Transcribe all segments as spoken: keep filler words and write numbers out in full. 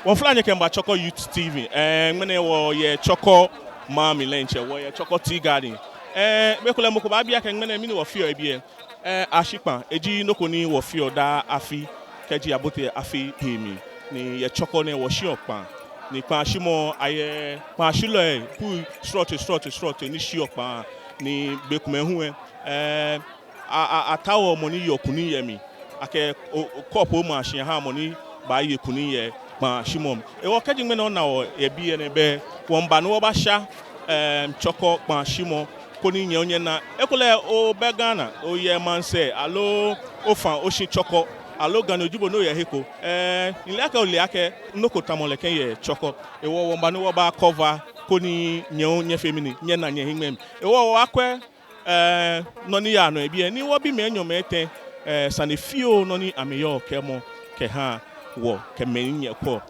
Wɔmiifɔ̃ nyɛ kɛmiiba Chorkor Youth T V. Ɛɛ, ŋmɛnɛ wɔyɛ Chorkor maŋ mli lɛ diɛŋtsɛ, wɔyɛ Chorkor Tea Garden. Ɛɛ, be ko lɛ mɔ ko baabi akɛ ŋmɛnɛ mɛni wɔfeɔ yɛ biɛ. Ɛɛ, ashi kpãa, eji nɔ ko ni wɔfeɔ daa afi, kɛji abote afi hee mli. Ni yɛ Chorkor nɛɛ wɔshiɔ kpãa. Ni kpãashimɔ ayɛ kpãashilɔi puu srɔtoi srɔtoi srɔtoi ni shiɔ kpãa. Ni bei komɛi hu lɛ, ɛɛ, a, a, ataoɔ mɔ ni yeɔ kunim yɛ mli akɛ o, o, cup omã shi aha mɔ ni baaye kunim yɛ kpãashimɔ mli. Ehewɔ kɛji ŋmɛnɛ ona wɔ yɛ biɛ nɛɛ, belɛ wɔmiiba ni wɔbasha, ɛɛ, Chorkor kpãashimɔ koni nyɛ hu nyɛna. Ekolɛ obɛ Ghana, oyɛ maŋsɛɛ aloo ofã oshi Chorkor aloo Ganyo ji bo ni oyɛ he ko, ɛɛ, mile akɛ ole akɛ nɔ ko tamɔ nɛkɛ yɛ Chorkor. Ehewɔ wɔmiiba ni wɔba cover koni nyɛ hu nyɛfee mɛni, nyɛna nyɛhiŋmɛii. Ehewɔ wɔbaakwɛ, ɛɛ, nɔ ni yaa nɔ yɛ biɛ ni wɔbi mɛi enyɔ mɛi etɛ, ɛɛ, sane fioo nɔ ni amɛyɔɔ kɛɛmɔ kɛha wɔ kɛ mɛi ni nyɛkwɛɔ.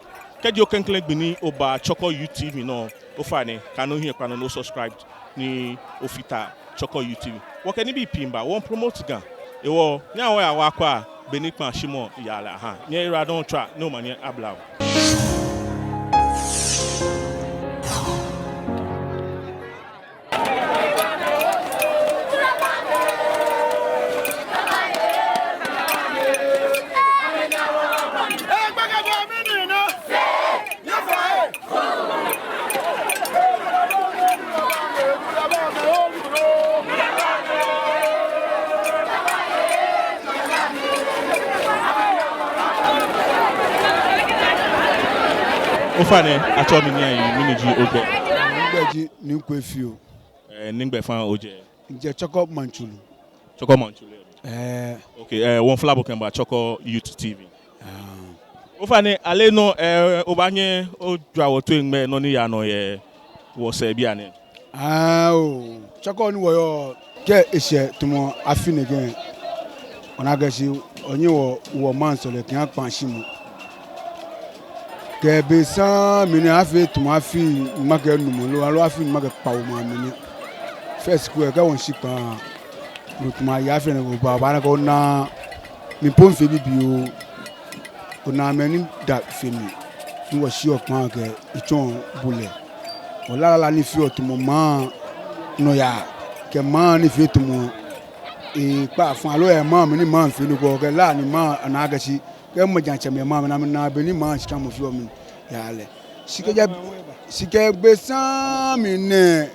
Kɛji oklɛŋklɛŋ gbi ni oba Chorkor Youth T V nɔ, ofainɛ, kaaha ohiɛ kpa nɔ ni osubscribe ni ofata Chorkor Youth T V. Wɔkɛ nibii pii miiba, wɔmiipromote Ga. Ehewɔ nyɛhaa wɔya wɔyakwɛa bɔ ni kpãashimɔ yaa lɛ aha. Nyɛyiwaladɔŋŋ tswa ni omanye abla wɔ. Ofainɛ, atsɛɔ mi Nii Ayi, mɛni ji ogbɛi? Migbɛi ji Nii Kwefio. Ɛɛ, nɛgbɛ faŋŋ ojɛ? Mijɛ Chorkor Maŋtsulu. Chorkor Maŋtsulu. Ɛɛ. Okay, ɛɛ, wɔmiifɔ̃ bo kɛmiiba Chorkor Youth T V. Aa. Ofainɛ, ale nɔ, ɛɛ, obaanyɛ ojwa wɔ toi ŋmɛɛ nɔ ni yaa nɔ yɛ wɔsɛɛ bianɛ? Aa, oo, Chorkor ni wɔyɔɔ, kɛ eshɛ tamɔ afi nɛkɛ, ona akɛ shi, wɔnyɛ wɔ, wɔmaŋ sɔlemɔ kɛha kpãashimɔ. Kɛ be saŋŋ mli nɛɛ afee tamɔ afi nyɔŋma kɛ enumɔ loo, aloo afi nyɔŋma kɛ kpawo maŋ mli nɛɛ. First ko lɛ kɛ wɔshi kpãa, no tamɔ yaa fɛɛ nɛɛ ko ba, obaana akɛ ona mli po miifee bibioo. Ona mɛi ni da fe mli, ni wɔshiɔ kpãa kɛ etsɔɔ bulɛ. Wɔlaa lala ni feɔ tamɔ maŋ nɔyaa, kɛ maŋ ni feɔ tamɔ, ee, kpaa fã, aloo, ee, maŋ mli ni maŋ feɔ nɔ ko, kɛ laa ni maŋ ana akɛ shi, kɛ maŋ jaa tsɛmɛi maŋ mli, ni amɛna bɔ ni maŋ shikamɔ feɔ mli yaa lɛ. Shi kɛjɛ, shi kɛ be saŋŋ mli nɛɛ,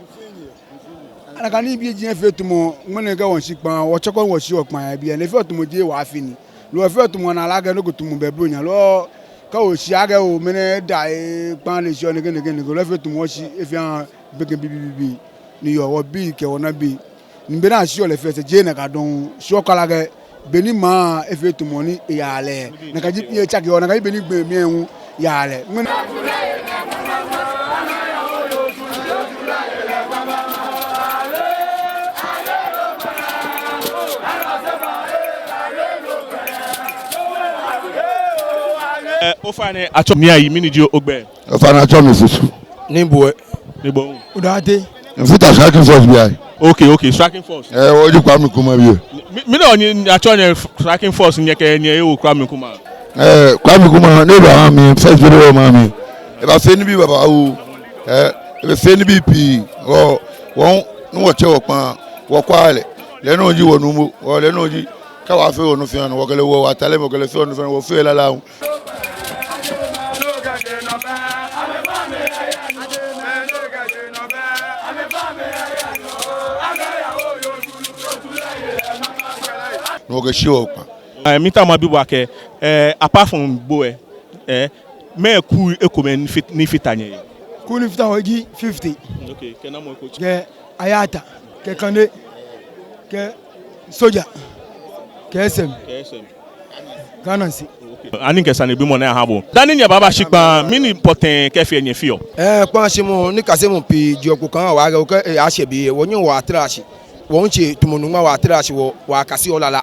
ana akɛ nibii ji efee tamɔ, ŋmɛnɛ kɛ wɔshi kpãa, wɔ Chorkor wɔshiɔ kpãa yɛ biɛ, ni efee tamɔ jeee wɔafi ni. Loo efee tamɔ ana lɛ akɛ nɔ ko tamɔ bɛ blo nya, loo kɛ oshi akɛ oo, mɛni daa, ee, kpãa ni shiɔ nɛkɛ nɛkɛ nɛkɛ, loo efee tamɔ wɔshi, efee aha gbekɛ bibii bibii ni yɔɔ, wɔbii kɛ wɔnabii. Ni be ni ashiɔ lɛ fɛɛ sɛɛ jeee nakai dɔŋŋ, shi wɔkɛɛ lɛ akɛ bɔ ni maŋ efee tamɔ ni eyaa lɛ, nakai ji, etsake, oo, nakai ji bɔ ni gbɔmɛi hu yaa lɛ. Ŋmɛnɛ Ɛɛ, ofainɛ, atsɛɔ mi Nii Ayi, mɛni ji ogbɛi? Ofainɛ, atsɛɔ mi Fosu. Nii Boi. Nii Boi. Odaate. Mifata Striking Force biɛ. Okay, okay, Striking Force. Ɛɛ, wɔji Kwame Nkrumah bii. Mi, mi nɔ ni atsɛɔ nyɛ Striking Force, nyɛkɛ nyɛhe wo Kwame Nkrumah. Ɛɛ, Kwame Nkrumah, ni eba maŋ mli, first video maŋ mli. Ebafee nibii babaoo. Ɛɛ, ebafee nibii pii. Wɔ, wɔ, ni wɔtsɛ wɔkpãa, wɔkwɛɔ lɛ. Lɛ nɔŋŋ ji wɔnuumo, wɔ lɛ nɔŋŋ ji. Kɛ wɔfee wɔnɔ fɛɛ nɔ, wɔkɛ lɛ woɔ wɔ talent, wɔkɛ lɛ feɔ nɔ fɛɛ nɔ, wɔfeɔ lala hu. Ni wɔkɛshiɔ kpãa. Ɛɛ, miitao mabi bo akɛ, ɛɛ, apart from bo lɛ, ɛɛ, mɛɛ kuu ekomɛi ni fit-, ni fata nyɛhe? Kuu ni fata wɔ ji fifty. Okay, kɛ namɔ eko? Kɛ Ayata, kɛ Kande, kɛ Soja, kɛ S M. Kɛ S M. Ghana shi. Ani mikɛ sanebimɔ nɛɛ aha bo. Dani nyɛbaba shi kpãa, mɛni pɔtɛɛ kɛfee nyɛfeɔ? Ɛɛ, kpãashimɔ nikasemɔ pii jɛɔ kpo kã wɔ akɛ, okɛ, ɛɛ, ashɛ biɛ, wɔnyɛɔ wɔtraa shi. Wɔmiitsɛ tamɔ nuŋma wɔtraa shi, wɔ, wɔkaseɔ lala.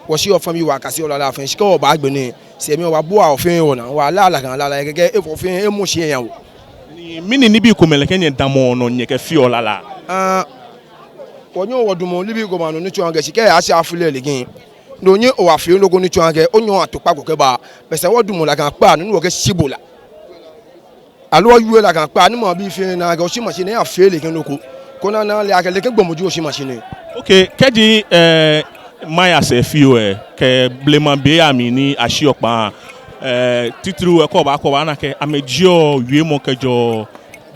Wɔshiɔ fã mli wɔkaseɔ lala fɛɛ, shi kɛ wɔba gbɛ nɛɛ, sɛɛ mli wɔbabua wɔ fɛɛ wɔnaa, wɔlaa lala kã lala, kɛkɛ efɔ fɛɛ emɔ shi eya wɔ. Ni mɛni nibii komɛi lɛ kɛ nyɛdamɔɔ nɔ nyɛkɛfeɔ lala? Aa, wɔnyɛɔ wɔdamɔɔ nibii komɛi anɔ ni tsɔɔ akɛ shi kɛ ashi afi lɛ lɛ kɛ. Ni onyɛ owafee nɔ ko ni tsɔɔ akɛ, onyɛɔ ato kpa ko kɛba. Bɛ sɛɛ wɔdamɔɔ lala kã kpa nɔ ni wɔkɛshi bo la. Aloo wɔwie lɛ akɛ kpaa ni maŋbii fɛɛ na akɛ Oshi Mashi nɛɛ afee lɛ kɛ nɔ ko. Koni ana ale akɛ lɛ kɛ gbɔmɔ ji Oshi Mashi nɛɛ. Okay, kɛji, eh, maŋ yasɛɛ fioo, eh, kɛ blema bei amli ni ashiɔ kpaa, eh, titri, eh, kɛ oba, kɛ obaana akɛ amɛjieɔ wiemɔ kɛjɛɔ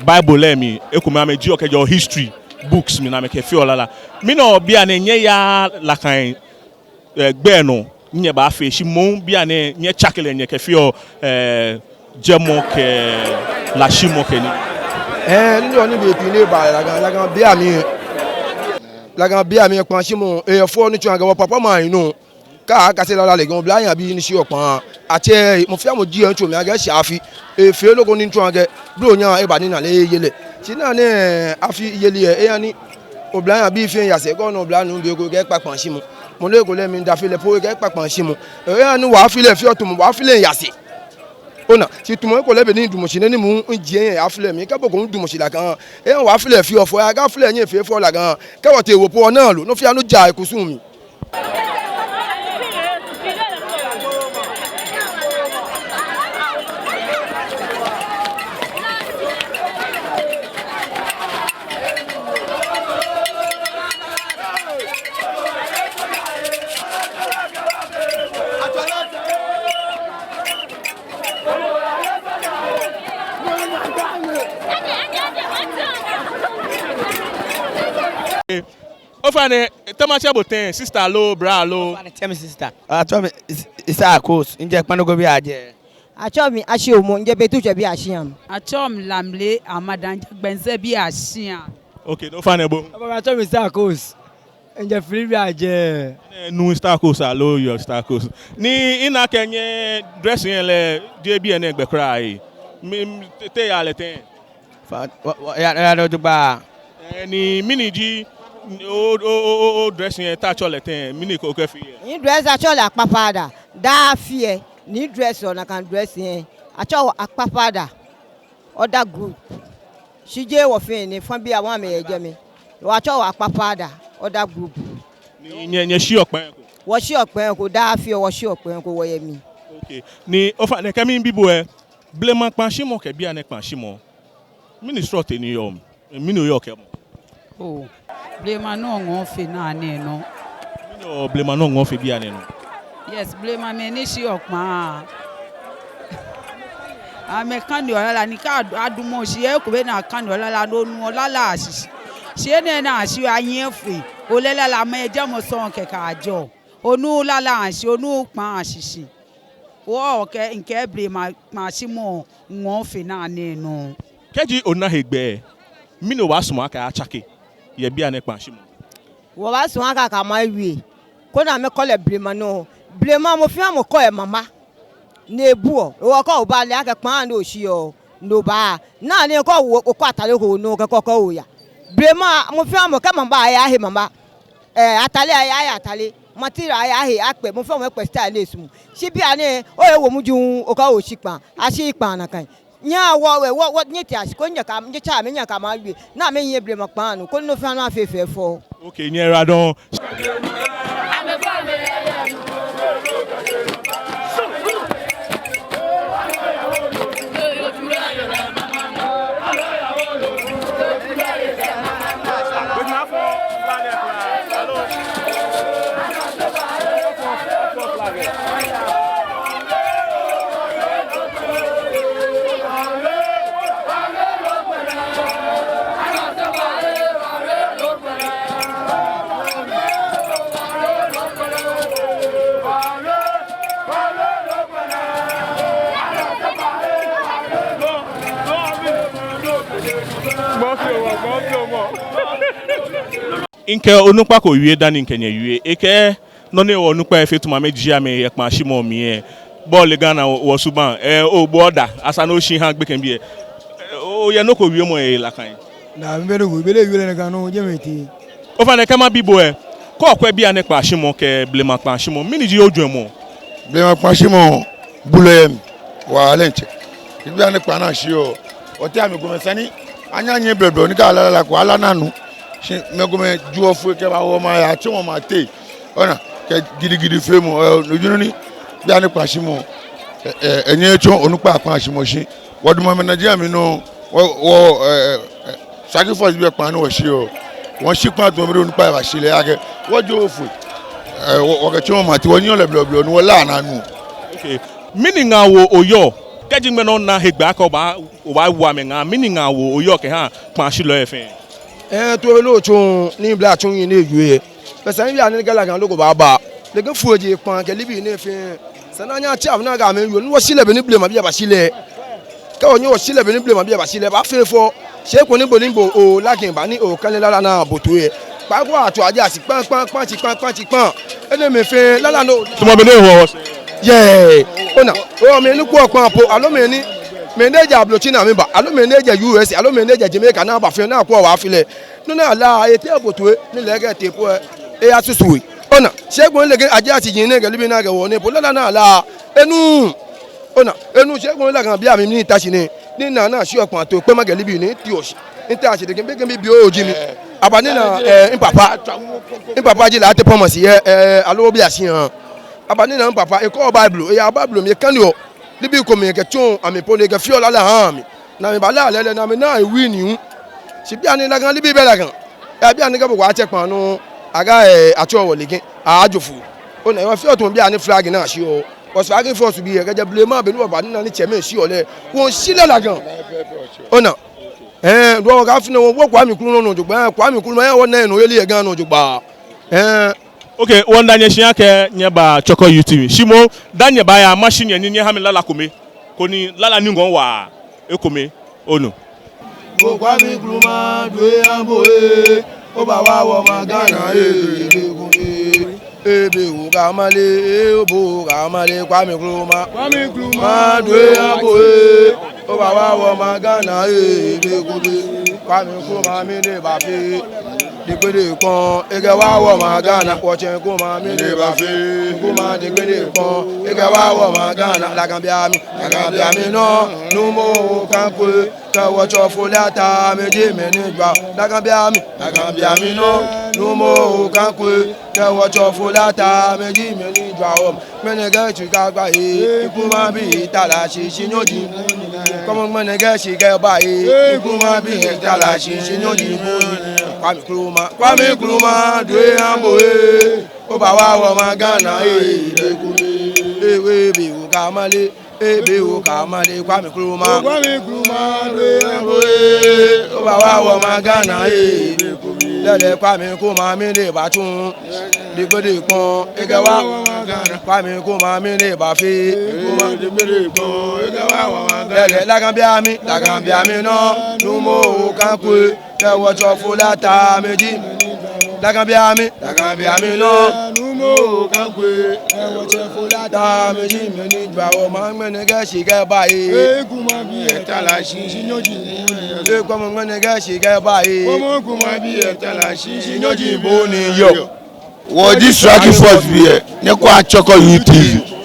Bible lɛ mli, ekomɛi amɛjieɔ kɛjɛɔ history books mli ni amɛkɛfeɔ lala. Mɛni hewɔ bianɛ nyɛyaaa nakai, eh, gbɛ nɔ ni nyɛbaafee, shi moŋ bianɛ nyɛtsake lɛ nyɛkɛfeɔ, eh, jɛmɔ kɛ lashimɔ kɛ nii? Eh, ni yɔɔ ni bei pii ni eba lɛ, nakai, nakai bei amli, nakai bei amli kpaashimɔ, eh, efɔɔ ni tsɔɔ akɛ wɔpapamɛi anɔ. Kɛ akase lala lɛ, kɛ oblahii abii ni shiɔ kpaa, atsɛ, mɔ fɛɛ mɔ jieɔ etsɔɔ mli akɛ eshɛ afi, efee nɔ ko ni tsɔɔ akɛ blonya eba ni ana lɛ eye lɛ. Shi naa nɛɛ afi yeli lɛ, eha ni oblahii abii fɛɛ yaa sɛɛ, kɛ ona oblanuu bi ko ekɛkpa kpaashimɔ, mɔ ni ekolɛ miida afi lɛ po ekɛkpa kpaashimɔ. Eha ni wɔ afi lɛ feɔ tamɔ wɔ afi lɛ yaa sɛɛ. Ona, shi tamɔ ekolɛ be ni midamɔ shi nɛɛ ni mɔ mijie yɛ afi lɛ mli, kɛ bo ko midamɔ shi nakai, eha wɔ afi lɛ feɔ fɛo, akɛ afi lɛ nyɛfee fɛo nakai, kɛ wɔtee wɔpɔ naa lo, nɔ fɛɛ nɔ jaa ekusum mli. Ofainɛ, te matsɛ bo tɛŋŋ, sister aloo, brother aloo? Ofainɛ, tsɛ mi sister. Atsɛɔ mi Is-, Isaiah Coles, mijɛ Kpanoko biɛ jɛi. Atsɛɔ mi Ashie Omo, mijɛ Betutsɛ biɛ Ashia. Atsɛɔ mi Lamle Amada, mijɛ Gbɛnzɛ biɛ Ashia. Okay, ofainɛ bo? Ofainɛ, atsɛɔ mi Isaiah Coles, mijɛ Fili biɛ jɛi. Nuu Isaiah Coles aloo, yoo Isaiah Coles. Ni mina akɛ nyɛ dressing lɛ, jeee biɛ nɛɛ gbɛ kwraa. Mi, mi, te, te oyaa lɛ tɛŋŋ? Fa-, wa, wa, ya, ya, ya, jogbaŋŋ. Eh, ni mɛni ji o, o, o, o, o dressing lɛ, te atsɛɔ lɛ tɛŋŋ, mɛni ko okɛfee yɛ? Mi dress atsɛɔ lɛ Akpapada. Daa afi lɛ, ni dress lɛ, nakai dressing lɛ, atsɛɔ wɔ Akpapada Order Group. Shi jeee wɔ fɛɛ ni, fã bii amɛyɛ jɛmɛ. Wɔ atsɛɔ wɔ Akpapada Order Group. Ni nyɛ, nyɛshiɔ kpaa ko? Wɔshiɔ kpaa ko, daa afi lɛ wɔshiɔ kpaa ko wɔyɛ mli. Okay. Ni ofainɛ kɛ mibi bo lɛ, blema kpaashimɔ kɛ bianɛ kpaashimɔ, mɛni srɔto ni yɔɔ mli? Mɛni oyɔɔ kɛɛmɔ? Oo, blema nɔ ŋɔɔ fe naa nɛɛ nɔ. Mɛni hewɔ blema nɔ ŋɔɔ fe bianɛ nɔ? Yes, blema mɛi ni shiɔ kpaa, amɛkaneɔ lala ni kɛ ad-, adumɔ shi lɛ, eko be ni akaneɔ lala, no onuɔ lala ashishi. Shi enɛ ni ashiɔ anyiɛ foi, ole lala mɛi jɛmɔ sɔŋŋ kɛkɛ ajɛɔ. Onuuu lala ashishi, onuuu kpaa ashishi. Wɔ kɛ, mikɛɛ blema kpaashimɔ ŋɔɔ fe naa nɛɛ nɔ. Kɛji ona hegbɛ, mɛni obaasumɔ akɛ atsake yɛ bianɛ kpaashimɔ? Wɔbaasumɔ akɛ akɛ maŋ awie, koni amɛkɔ lɛ blema nɔ. Blema, mɔ fɛɛ mɔ kɔ emama ni ebuɔ. Hewɔ kɛ oba lɛ, akɛ kpaa ni oshiɔ, no obaa. Naa nɛɛ kɛ owo, okɔ atade ko nɔ kɛkɛ okɛya. Blema, mɔ fɛɛ mɔ kɛ mama ba, eyahe mama. Eh, atade, eyahe atade. Material, eyahe akpɛ. Mɔ fɛɛ mɔ ekpɛ style ni esumɔɔ. Shi bianɛ, oye wo muji, okɛwo shi kpaa. Ashiii kpaa nakai. Nyɛhaa wɔ, wɔ, wɔ, wɔ, nyɛtea shi, koni nyɛkɛ, nyɛtsa amɛ, nyɛkɛ amɛ awie. Ni amɛnyiɛ blema kpaa nɔ, koni nɔ fɛɛ nɔ afee fɛfɛo. Okay, nyɛyiwaladɔŋŋ. Mikɛ onukpa ko wie dani mikɛ nyɛ wie. Ekɛɛ nɔ ni onukpai fɛɛ tamɔ amɛjie amɛhe yɛ kpaashimɔ mli lɛ, bo ole Ghana wɔ, wɔ subaŋ, eh, obo order, esa ni oshi oha gbekɛbii lɛ. Eh, oyɛ nɔ ko wiemɔ yɛ nakai? Naa, mibɛ nɔ ko, mibɛ nɔ ko wiemɔ yɛ nakai nɔ, jɛmɛ tete. Ofainɛ kɛ mabi bo lɛ, kɛ okwɛ bianɛ kpaashimɔ kɛ blema kpaashimɔ, mɛni ji ojwɛŋmɔ? Blema kpaashimɔ, bulɛ yɛ mli, wa lɛ ntsɛ. Bianɛ kpaa ni ashiɔ, otee amɛ komɛi sani, anyɛ anyɛ blɛblɛ, ni kɛ ala lala ko, ala ni anu. Shi mɛi komɛi juɔ foi kɛba wɔ maŋ, yatsɔmɔ maŋ teŋ. Ona, kɛ gidigidi feemɔ, eh, no ji nɔ ni bianɛ kpaashimɔ. Ɛ, ɛ, enyɛ etsɔ onukpa kpãa shimɔ shi. Wɔdamɔ mɛi Nigeria mli nɔ, wɔ, wɔ, ɛ, ɛ, ɛ, Sake Force bii kpãa ni wɔshi oo. Wɔshi kpãa tamɔ bɔ ni onukpa bashi lɛ akɛ. Wɔjɔɔ foi. Ɛ, wɔ, wɔkɛtsɔ mati wɔnyiɛɔ lɛ blɔblɔ ni wɔlaa naa nu. Okay. Mɛni ŋaawoo oyɔɔ? Kɛji ŋmɛnɛ ona hegbɛ akɛ obaa, obaawo amɛ ŋaa, mɛni ŋaawoo oyɔɔ kɛha kpãashilɔi fɛɛ? Ɛɛ, too be lɛ otsɔ ni bla tsɔ yi ni ewie. Bɛ esa ni bianɛ kɛ lagan loko baaba. Lɛ kɛ foi ji kpãa kɛ nibii nɛɛ fɛɛ. Esa ni anyɛ atsɛ amɛ akɛ amɛwie ni wɔshi lɛ bɔ ni blema bii bashi lɛ. Kɛ wɔnyɛ wɔshi lɛ bɔ ni blema bii bashi lɛ, baafee fɛo. Shi koni bo ni bo olagan ba ni okane lala naa bo toi lɛ. Kpaa ko atsɔ aje asi kpãa kpãa kpãa tsi kpãa kpãa tsi kpãa. Enɛɛmɛi fɛɛ lala nɔ. Tamɔ bɔ ni eho wɔ. Yɛɛ. Ona. Oo, mɛi ni kwɛɔ kpãa po, aloo mɛi ni, mɛi ni jɛ ablotsiri naa amɛba, aloo mɛi ni jɛ U S, aloo mɛi ni jɛ Jamaica naa aba fɛɛ naa kwɛɔ wɔ afi lɛ. Nɔ ni ala etee bo toi, ni lɛ kɛ etee po lɛ, eyasusu he. Ona, shi koni lɛ kɛ aje asi ji nɛkɛ nibii nɛɛ kɛ wɔ nɛɛ po lala naa ala. Enu. Ona, enu shi koni lagan bianɛ mi ni mita shi nɛɛ. Ni mina ni ashiɔ kpãa too kpɛma kɛ nibii ni miti oshi. Mita shi de kɛ be kɛ mibi oji mi. Aba ni mina, ɛɛ, mipapa. Mipapa ji Lartey Thomas yɛ, ɛɛ, Alobo biɛ shi ha. Aba ni mina mipapa, ekɔ Bible, eya Bible mli ekaneɔ. Nibii komɛi kɛtsɔɔ amɛ po ni ekɛfeɔ lala ha mi. Ni miba lala lɛ, ni mina ewie nii hu. Shi bianɛ lagan nibii bɛ lagan. Ɛɛ, bianɛ kɛ bo ko atsɛ kpãa nɔ, akɛ, ɛɛ, atsɛɔ wɔ lɛ kɛ, ajo foi. Ona, wɔfeɔ tamɔ bianɛ flag ni ashiɔ. Wɔ Sake Force bii lɛ, kɛjɛ blema be ni wɔba ni mina ni tsɛmɛi shiɔ lɛ. Wɔshi lɛ lagan. Ona. Ɛɛ, duɔ wɔ akɛ afi nɛɛ wɔ, wɔ Kwame Nkrumah nɔ jogbaŋŋ, Kwame Nkrumah yɛ wɔnaa nɔ yeli yɛ Ga nɔ jogbaŋŋ. Ɛɛ. Okay, wɔmiida nyɛ shi akɛ nyɛba Chorkor U T V. Shi moŋ, dani nyɛbaaya, mashi nyɛ ni nyɛha mi lala kome. Koni lala ni ŋɔɔ waa ekome, onu. Bo Kwame Nkrumah, due ambo ee, obaawa wɔmaŋ Ghana ee, ebe kome. Ebe oo Ga maŋ lɛ, ee, obo Ga maŋ lɛ, Kwame Nkrumah. Kwame Nkrumah, due ambo ee, obaawa wɔmaŋ Ghana ee, ebe kome. Kwame Nkrumah mɛni ebaafee? Deŋme diŋkpɔŋ, ekɛwa wɔmaŋ Ghana, wɔtsɛ Nkrumah mɛni ebaafee? Nkrumah deŋme diŋkpɔŋ, ekɛwa wɔmaŋ Ghana, lagan bianɛ mi, lagan bianɛ mi nɔ, Nuumo Kankwe, kɛ wɔtsɔfo Lata amɛji mɛi ni jwa, lagan bianɛ mi, lagan bianɛ mi nɔ, Nuumo Kankwe, kɛ wɔtsɔfo Lata amɛji mɛi ni jwa wɔ. Ŋmɛnɛ kɛ shika gba ee, Nkrumah bi tala shishi nyɔji. Kɔmɔ ŋmɛnɛ kɛ shika gba ee, Nkrumah bi tala shishi nyɔji. Kwame Nkrumah, Kwame Nkrumah, due ambo ee, obaawa wɔmaŋ Ghana ee, ebe kome. Ee, ebe oo Ga maŋ lɛ, ebe oo Ga maŋ lɛ, Kwame Nkrumah. Kwame Nkrumah, due ambo ee, obaawa wɔmaŋ Ghana ee, ebe kome. Lɛlɛ Kwame Nkrumah mɛni ebaatsu? Deŋme diŋkpɔŋ, ekɛwa. Kwame Nkrumah mɛni ebaafee? Lɛlɛ lagan bianɛ mi, lagan bianɛ mi nɔ, Nuumo Kankwe, kɛ wɔtsɔfo Lata amɛji. Lagan bianɛ mi, lagan bianɛ mi nɔ, Nuumo Kankwe, kɛ wɔtsɔfo Lata amɛji mɛi ni jwa wɔmaŋ. Ŋmɛnɛ kɛ shika gba ee, Nkrumah bi tala shishi nyɔji. Ee, kɔmɔ ŋmɛnɛ kɛ shika gba ee, Nkrumah bi tala shishi nyɔji bo ni yɔɔ. Wɔji Sake Force bii, nyɛkwɛa Chorkor U T V.